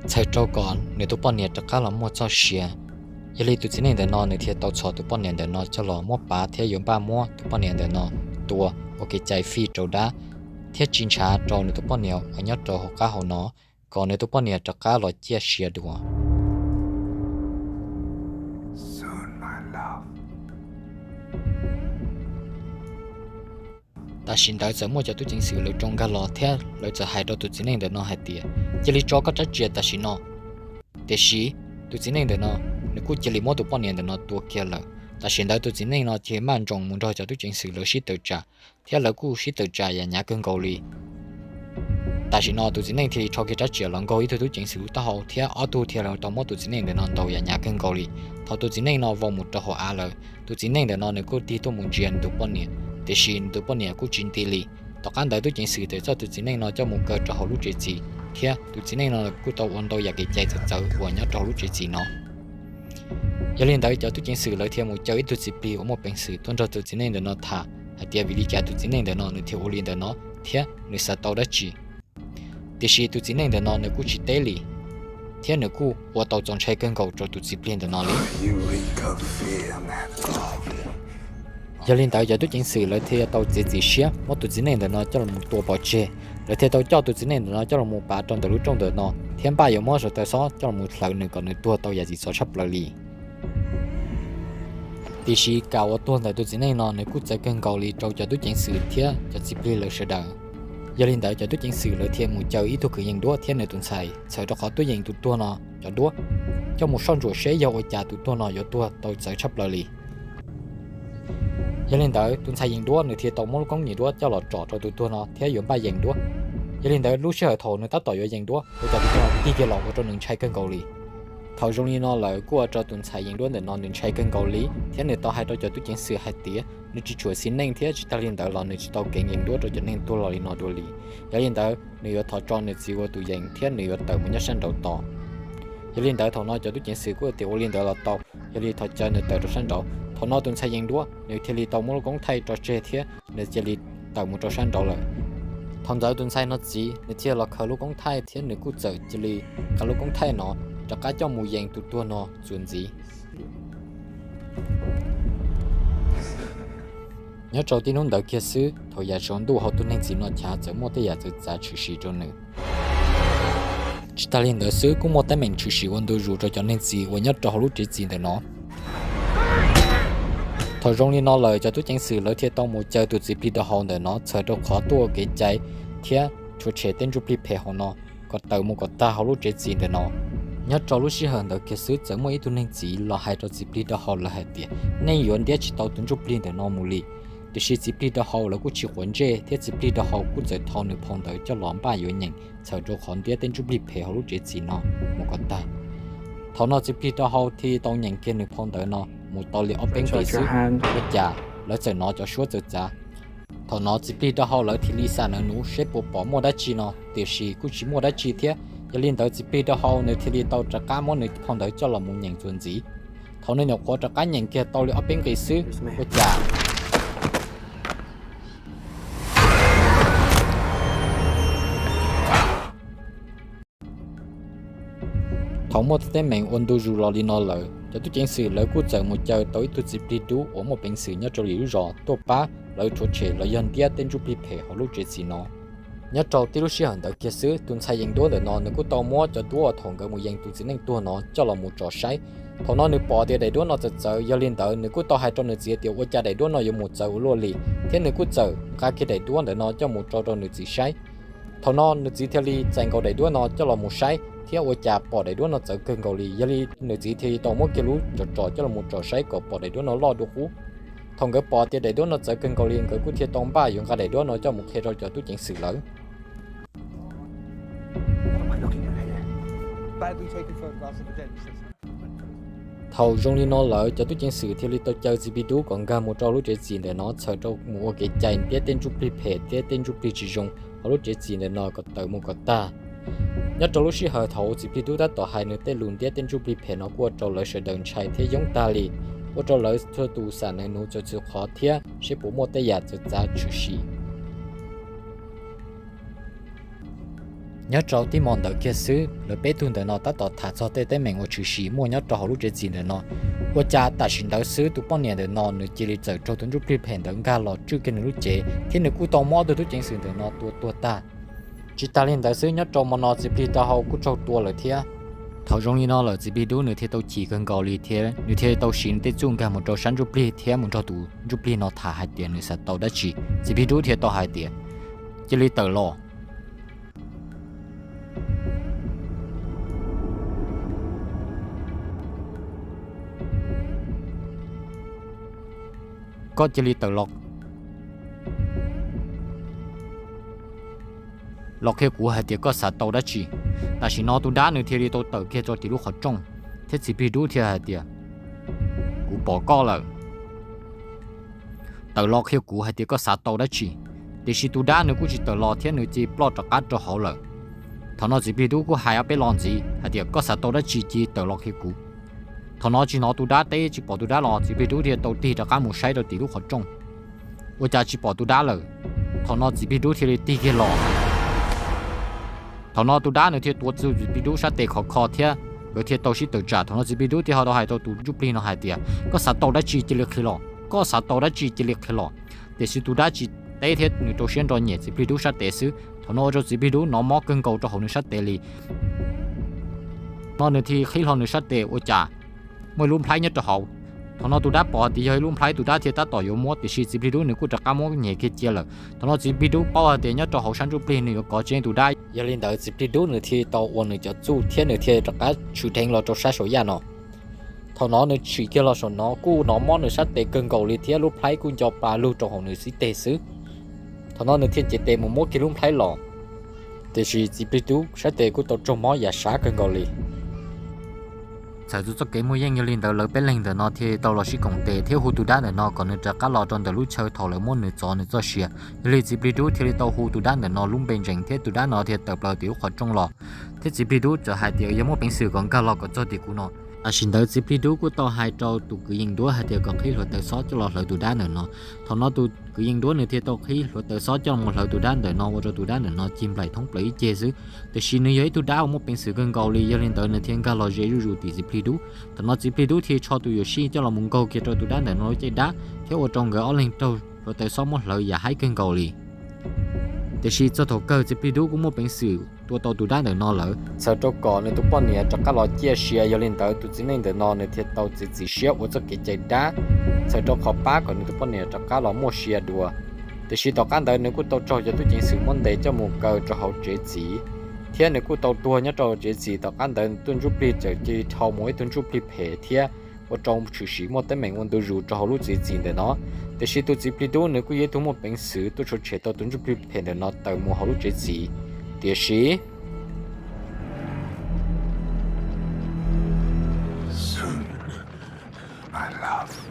txhawm rau kom nws tus poj niam rov qab los muaj txoj sia. Yog li tus txiv neej ntawm no nws thiaj tau txhom tus poj niam ntawm no coj los muab pav thiab yuav npaj muab tus poj niam ntawm no tua ua kev cai fij rau dab, thiab tsis ntshav rau nws tus poj niam uas nyob rau hauv qab hauv no, kom nws tus poj niam rov qab los ciaj sia dua. Tam sim ntawd txawm muaj cov tub ceev xwm lawv rov nkag los thiab lawv txawm hais rau tus txiv neej ntawm no hais tias, cia li tso koj rab riam tam sim no. Tiam sis tus txiv neej ntawm no nws kuj cia li muab tus poj niam ntawm no tua kiag lawm. Tam sim ntawd tus txiv neej no thiaj maj nroos mus nrog cov tub ceev xwm lawv sib tawm tsam, thiab lawv kuj sib tawm tsam yam hnyav kawg nkaus li. Tam sim no tus txiv neej thiaj li rho kiag rab riam los nkaug ib tug tub ceev xwm lub taub hau thiab ob tug thiaj li tau muab tus txiv neej ntawm no ntaus yam hnyav kawg nkaus li. Thaum tus txiv neej no vau mus rau hauv av lawm, tus txiv neej ntawm no nws kuj tig tuaj mus ntsia nws tus poj niam, tiam sis nws tus poj niam kuj tsis nti li. Tom qab ntawd tub ceev xwm txawm coj tus txiv neej no coj mus kaw rau hauv lub tsev txim, thiab tus txiv neej no kuj tau ua ntau yam kev cai txawv txawv uas nyob rau hauv lub tsev txim no. Yog li ntawd cov tub ceev xwm lawv thiaj mus caw ib tug txiv plig uas muaj peev xwm tuaj nrog tus txiv neej ntawm no tham hais tias vim li cas tus txiv neej ntawm no nws thiaj ua li ntawm no thiab nws xav tau dab tsi. Tiam sis tus txiv neej ntawm no nws kuj tsis teb li, thiab nws kuj ua tau txaus ntshai kawg nkaus rau tus txiv plig ntawm no li. Yog li ntawd cov tub ceev xwm lawv thiaj tau txiav txim siab muab tus txiv neej ntawm no coj los mus tua pov tseg. Lawv thiaj tau coj tus txiv neej ntawm no coj los mus pav rau ntawm lub rooj ntawm no thiab npaj yuav muab saw taw xob coj los mus hlawv nws kom nws tuag tau yam txim txom tshaj plaws li. Tiam sis kam uas tuag ntawm tus txiv neej no nws kuj txawv kawg nkaus li rau cov tub ceev xwm thiab cov txiv plig lawv sawv daws. Yog li ntawd cov tub ceev xwm lawv thiaj mus caw ib tug kwv yees duab thiab nws tus ntxhais txhawm rau qhov tuaj yees tus tuag no cov duab, coj mus soj ntsuam seb yog ua cas tus tuag no yuav tuag tau txawv tshaj plaws li. Yog li ntawd tus ntxhais yees duab nws thiaj tau muab lub koob yees duab coj los tsom rau tus tuag no thiab yuav npaj yees duab. Yog li ntawd lub sij hawm thaum nws tab tom yuav yees duab ua cas tus tuag no tig kiag los ua rau nws ntshai kawg nkaus li. Thaum zoo li no lawm kuj ua rau tus ntxhais yees duab ntawm no nws ntshai kawg nkaus li thiab nws tau hais rau cov tub ceev xwm hais tias nws tsis tshua xis neej thiab tsis tag li ntawd los nws tsis tau keev yees duab rau cov neeg tuag los li no dua li. Yog li ntawd nws yuav thov tso nws txiv ua tus yees thiab nws yuav tawm mus nyob sab nraud tos. Yog li ntawd thaum no cov tub ceev xwm kuj tias ua li ntawd los tau, yog li thov caw nws tawm rau sab nraud. Thaum no tus ntxhais yees duab nws thiaj li tau muab lub koob thaij tso tseg thiab nws cia li tawm mus rau sab nraud lawm. Thaum ntawd tus ntxhais no txiv nws thiaj los khaws lub koob thaij thiab nws kuj txawm cia li nqa lub koob thaij no rov qab coj mus yees tus tuag no txuas ntxiv. Nyob rau tib hnub ntawd kiag xwb, thaum yav tsaus ntuj hauv tus neeg txiv no chav txawm muaj tej yam txawv txav tshwm sim rau nws. Tsis tas li ntawd xwb kuj muaj teeb meem tshwm sim ua ntu zus rau cov neeg txiv uas nyob rau hauv lub tsev txiv ntawm no. Thaum zoo li no lawm cov tub ceev xwm lawv thiaj tau mus caw tus txiv plig do hau ntawm no txhawm rau qhov tuaj ua kev cai thiab rhuav tshem tej ntsuj plig phem hauv no kom tawm mus kom tag hauv lub tsev txiv ntawm no. Nyob rau lub sij hawm ntawd kiag xwb txawm muaj ib tug neeg txiv los hais rau txiv plig do hau lawv hais tias nej yuav ntiab tsis tau tus ntsuj plig ntawm no mus li. Tiam sis txiv plig do hau lawv kuj tsis quav ntsej thiab txiv plig do hau kuj txawm thau nws phau ntawv coj los npaj yuav nyeem txhawm rau qhov ntiab tej ntsuj plig phem hauv lub tsev txiv no mus kom tag. Thaum no txiv plig do hau thiaj tau nyeem kiag nws phau ntawv no mus tau li ob peb nqis xwb, ua cas lawv txawm hnov cov suab txawv txav. Thaum no txiv plig do hau lawv thiaj li xam nawv nuv seb puas pom muaj dab tsi no, tiam sis kuj tsis muaj dab tsi thiab. Yog li ntawd txiv plig do hau nws thiaj li tau rov qab muab nws phau ntawv coj los mus nyeem txuas ntxiv. Thaum nws nyuam qhuav rov qab nyeem kiag tau li ob peb nqis xwb, ua cas thaum muaj tej teeb meem ua ntu zus los li no lawm, cov tub ceev xwm lawv kuj txawm mus caw tau ib tug txiv plig dub uas muaj peev xwm nyob rau lwm lub zos tuaj pab lawv rhuav tshem los yog ntiab tej ntsuj plig phem hauv lub tsev txiv no. Nyob rau tib lub sij hawm ntawd kiag xwb, tus ntxhais yees duab ntawm no nws kuj tau muab cov duab uas thaum nkawd mus yees tus txiv neej tuag no coj los mus tsom saib. Thaum no nws pom tias daim duab no txawv txawv, yog li ntawd nws kuj tau hais rau nws txiv tias ua cas daim duab no yuav mus txawv ua luaj li, thiab nws kuj txawm nqa kiag daim duab ntawm no coj mus tso rau nws txiv saib. Thaum no nws txiv thiaj li txais nkaus daim duab no coj los mus saib thiab ua cas pom daim duab no txawv kawg nkaus li, yog li nws txiv thiaj li tau muab kiag lub tsom tsom coj los mus tsom saib kom pom daim duab no loj dua qub. Thaum nkawd pom tias daim duab no txawv kawg nkaus li nkawd kuj thiaj tau npaj yuav nqa daim duab no coj mus qhia rau cov tub ceev xwm lawv. Thaum zoo li no lawm cov tub ceev xwm thiaj li tau caw txiv plig dub kom nkag mus rau lub tsev txiv ntawm no txhawm rau mus ua kev cai ntiab tej ntsuj plig phem thiab tej ntsuj plig tsis zoo hauv lub tsev txiv ntawm no kom tawm mus kom tag. Nyob rau lub sij hawm thaum txiv plig dub tab tom hais nws tej lus ntiab tej ntsuj plig phem no kuj ua rau lawv sawv daws ntshai thiab yoob tag li, ua rau lawv txhua tus xam nawv nuv txhua txhua qhov thiab seb puas muaj tej yam txawv txav tshwm sim. Nyob rau tib hmo ntawd kiag xwb, lawv peb tug ntawm no tab tom tham txog tej teeb meem uas tshwm sim muaj nyob rau hauv lub tsev txim ntawm no. Ua cas tam sim ntawd xwb tus poj niam ntawm no nws cia li txawm raug tus ntsuj plig phem ntawd nkag los tswj kiag nws lub cev thiab nws kuj tau muab tus tub ceev xwm ntawm no tua tuag tag. Tsis tas li ntawd xwb, nyob rau hmo no txiv plig taub hau kuj raug tua lawm thiab. Thaum zoo li no lawm txiv plig dub nws thiaj tau chim kawg nkaus li thiab nws thiaj tau siv nws tej txuj nkag mus rau sab ntsuj plig thiab mus nrog tus ntsuj plig no tham hais tias nws xav tau dab tsi. Txiv plig dub thiaj tau hais tias, cia li tawm los. Koj cia li tawm los, los qhia kuv hais tias koj xav tau dab tsi. Tam sim no tus dab nws thiaj li tau tawm kiag rau tim lub qhov rooj, thiab txiv plig dub thiaj hais tias, kuv pom koj lawm, tawm los qhia kuv hais tias koj xav tau dab tsi. Tiam sis tus dab nws kuj tsis tawm los thiab nws cia li ploj rov qab rau hauv lawm. Thaum no txiv plig dub kuj hais ob peb lo ntxiv hais tias koj xav tau dab tsi cia li tawm los qhia kuv. Thaum no tsis hnov tus dab teb tsis pom tus dab los, txiv plig dub thiaj tau tig rov qab mus saib rau tim lub qhov rooj. Ua cas tsis pom tus dab lawm. Thaum no txiv plig dub thiaj li tig kiag los. Thaum no tus dab nws thiaj tua txug txiv plig dub sab tes khov kho thiab nkawd thiaj tau sib tawm tsam. Thaum no txiv plig dub thiaj ho tau hais rau tus ntsuj plig no hais tias, koj xav tau dab tsi cia li qhia los, koj xav tau dab tsi cia li qhia los. Tiam sis tus dab tsis teb thiab nws rau siab nro nyem txiv plig dub sab tes xwb. Thaum no ua rau txiv plig dub hnov mob kawg nkaus rau hauv nws sab tes li. No nws thiaj qhib hlo nws sab tes ua cas muaj ib lub nplhaib nyob rau hauv. Thaum no tus dab pom tias yog ib lub nplhaib, tus dab thiaj tab tom yuav muab, tiam sis txiv plig dub nws kuj rov qab muab nyem kiag cia lawm. Thaum no txiv plig dub paub hais tias nyob rau hauv sab ntsuj plig nws yuav kov tseeb tus dab. Yog li ntawd txiv plig dub nws thiaj tau ua nws cov txuj thiab nws thiaj rov qab tshwm dheev los rau sab saum yaj no. Thaum no nws tshwm kiag los saum no kuj hnov mob nws sab tes kawg nkaus li thiab lub nplhaib kuj nco pa lug rau hauv nws xib teg xwb. Thaum no nws thiaj cev tes mus muab kiag lub nplhaib los, tiam sis txiv plig dub sab tes kuj tau raug mob yam sab kawg nkaus li. Txhawm txog txoj kev muaj yeej, yog li ntawd lawv peb leeg ntawm no thiaj tau los sib koom tes thiab hu tus dab ntawm no kom nws rov qab los rau ntawm lub chaw thaum lawv muab nws txov nws txoj sia. Yog li txiv plig dub thiaj li tau hu tus dab ntawm no lub npe ntseeg thiab tus dab no thiaj tawm plaws tim lub qhov rooj los. Thiab txiv plig dub txawm hais tias yog muaj peev xwm kom nkag los kom txog tim kuv no. Tam sim ntawd txiv plig dub kuj tau hais rau tus kwv yees duab hais tias kom qhib hluav taws xob coj los hlawv tus dab ntawm no. Thaum no tus kwv yees duab nws thiaj tau qhib hluav taws xob coj los mus hlawv tus dab ntawm no, ua rau tus dab ntawm no cig nplaim thoob plaws ib ceg xwb. Tiam sis nws yog ib tug dab uas muaj peev xwm kawg nkaus li, yog li ntawd nws thiaj nkag los ze zuj zus tim txiv plig dub. Thaum no txiv plig dub thiaj tso tus yuam sij coj los mus nkaug kiag rau tus dab ntawm no lub caij dab thiab ua rau nkawd ob leeg raug hluav taws xob muab hlawv yam haib kawg nkaus li. Tiam sis txog thaum kawg txiv plig dub kuj muaj peev xwm tua tau tus dab ntawm no lawm. Txhawm rau kom nws tus poj niam rov qab los ciaj sia, yog li ntawd tus txiv neej ntawm no nws thiaj tau txiav txim siab ua txoj kev cai dab, txhawm rau qhov pab kom nws tus poj niam rov qab los muaj sia dua. Tiam sis tom qab ntawd nws kuj tau raug cov tub ceev xwm muab ntes coj mus kaw rau hauv tsev txim, thiab nws kuj tau tuag nyob rau tsev txim. Tom qab ntawd tus ntsuj plig txawm cia li dhau mus ib tug ntsuj plig phem thiab ua rau tshwm sim muaj teeb meem ua ntu zus rau hauv lub tsev txim ntawm no. Tiam sis tus txiv plig dub nws kuj yog ib tug muaj peev xwm tuaj tshua tshem tau tus ntsuj plig phem ntawm no tawm mus hauv lub tsev txim. Tiam sis Soon, my love.